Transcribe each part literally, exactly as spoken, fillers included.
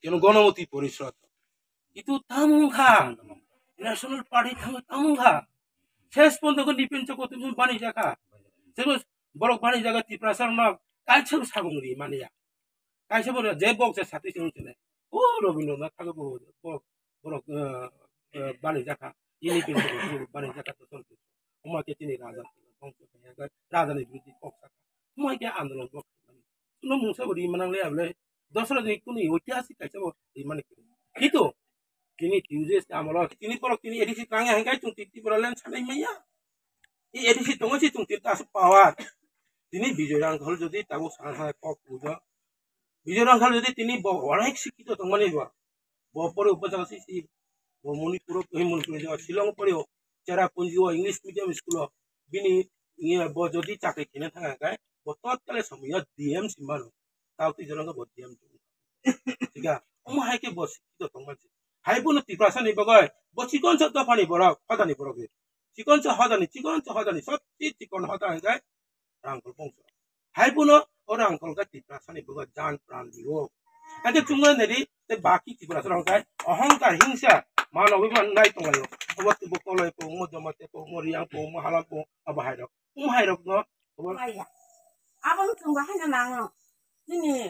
Keno Ganamati Porishad. Itu tamung kha. National Party tamo tamung kha. Ses pondo ko nipin choko tum bani jaka. Sebo borok bani jaka Tiprasa no kaisa sabung ri mania. Kaisa bo je bok je sati sing chene. O Rabindranath Tagore bo bo- borok eh, eh, bani jaka. Ini pin bani jaka to. Uma ke tini raja. Raja ni bidi kok saka. Uma ke andolon bok. Suno mungsa bo ri manang le able. Dosra ni kuni oti asi kaisa bo ri mani. Kito. Tini Tuesday amolo. Tini borok tini A D C tangya hingkai tung titi bora len sanai maya. I A D C tongo si tung titi asu power. Tini Bijoy Rangkhol jodi tago sana sana kok pujo. Bijoy Rangkhol jodi tini bo onek sikito tongmani bo. Bo pore upo jaga si si. Bo Manipur o, eh, Manipur jaga Shillong pore o. Cherrapunji o English medium school o. Bini, eh, bo jodi chakri kene thanga kai. Bo tot kale somoyo D M si mano. Tao twi jora bo D M. Tiga. Omo hai ke bo sikito tongmani. Hai bono Tiprasa ni bagoi. Bo chikon sa dopha ni borok, hoda ni borok ni. Chikon sa hoda ni, chikon sa hoda ni. Sot chikon hoda hai kai. Rangkhol bongso. Hai bono o Rangkhol khe Tiprasa ni bugo jan pran dio. Ake chungo neri te baki Tiprasa rang kai ohongkar hingsa mano wi man nai tong layo. Obo tubo koloi po mo joma te po mo riang po mo halam po abo hai rok. Um hai rok no obo Maya. Abang chungo hai na nango. Nini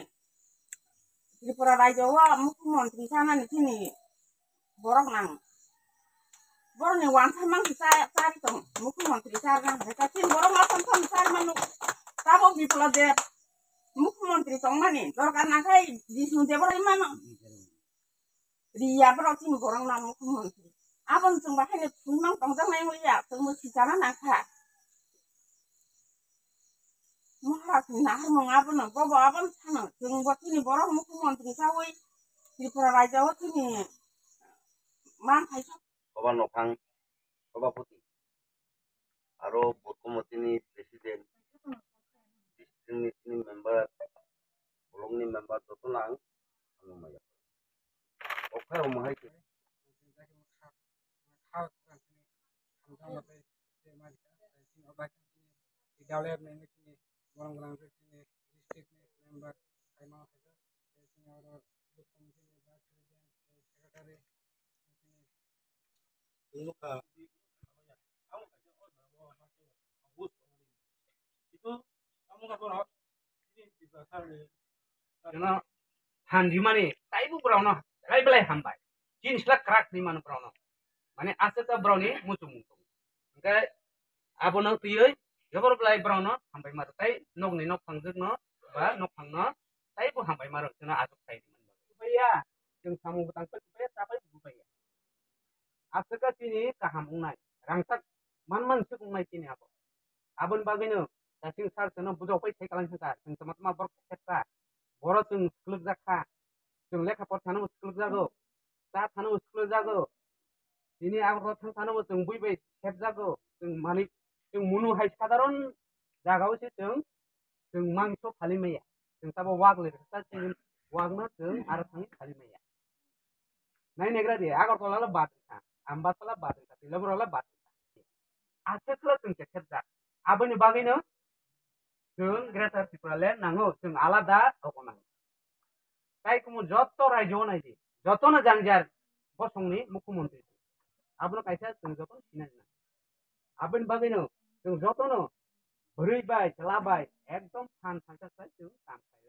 Tripura rajyo o mukhyamantri sanani chini borok nang. Borokni wansa mangsi cha-, chari tong, mukhyamantri chari nang hai khe chini borok ma thom thom chari mano. Tabo Biplab Deb mukhyamantri tongmani dorkar nang khe Jisnu Deb bai mano. Riya borok chini borok nang mukhyamantri. Aboni chwng bai haino thwimang tongjaknai wngya, chwngbo sichana nang kha. Maharaj ni naharmung abono, bobo abono sano, chwngbo chini borok mukhyamantri chawi Tripura rajyo o chini man hai. Soba nokhang, soba poti, aro booth committee ni president, district ni chini member, block ni member joto no ang hamjakmaya. Okhai omo hai khe. Development ni borok rang rwk chini district ni member kaima khaijak, tei chini oro youth committee ni vice president, tei secretary, tei chini nukha. Jeno thanjimani taibo borokno belai belai hambai. Chini sla kwrak hinwi mano borokno. Mane aswk ta borokni muchungmung tongo. Hwnkhe abono twiwi jobor belai borokno hambai ma rwkha tei nokni nokphang jwkno ba nokphangno taibo hambai ma rwkha chwngno aswk khai. Chwng samung bwtang pai pai ta pai bupaiya. Aswk ta chini kaham wngnai, rangchak man man swk wngnai chini abo. Aboni bagwino Jasing sir chwngno bujok pai thai kwlai thangkha, chwng tama tama borok khetka, borok chwng swlwkjak kha, chwng lekha por thano swlwkjago, cha thano swlwkjago, tini Agartala thang thano chwng bui bai khepjago, chwng mani chwng munu hai sadharon jagao se chwng, chwng mangso phali maya, chwng tabo wak le sa chwng wakno chwng aro thangwi phali maya. Nai negra di, Agartala la bad kha, Ambasala bad kha, Tilabura la bad kha. Aswk khe chwng khe khepjak. Aboni bagwino chwng Greater Tipraland nango, chwng alada rokno nango. Tai kumu joto rajyo nai di, jotono jang jar bosongni mukhyamantri. Abono kaisa chwng jotono sinai nango. Aboni bagwino chwng jotono bwrwi bai, chwla bai ekdom phan phan khe chwng kam khlai.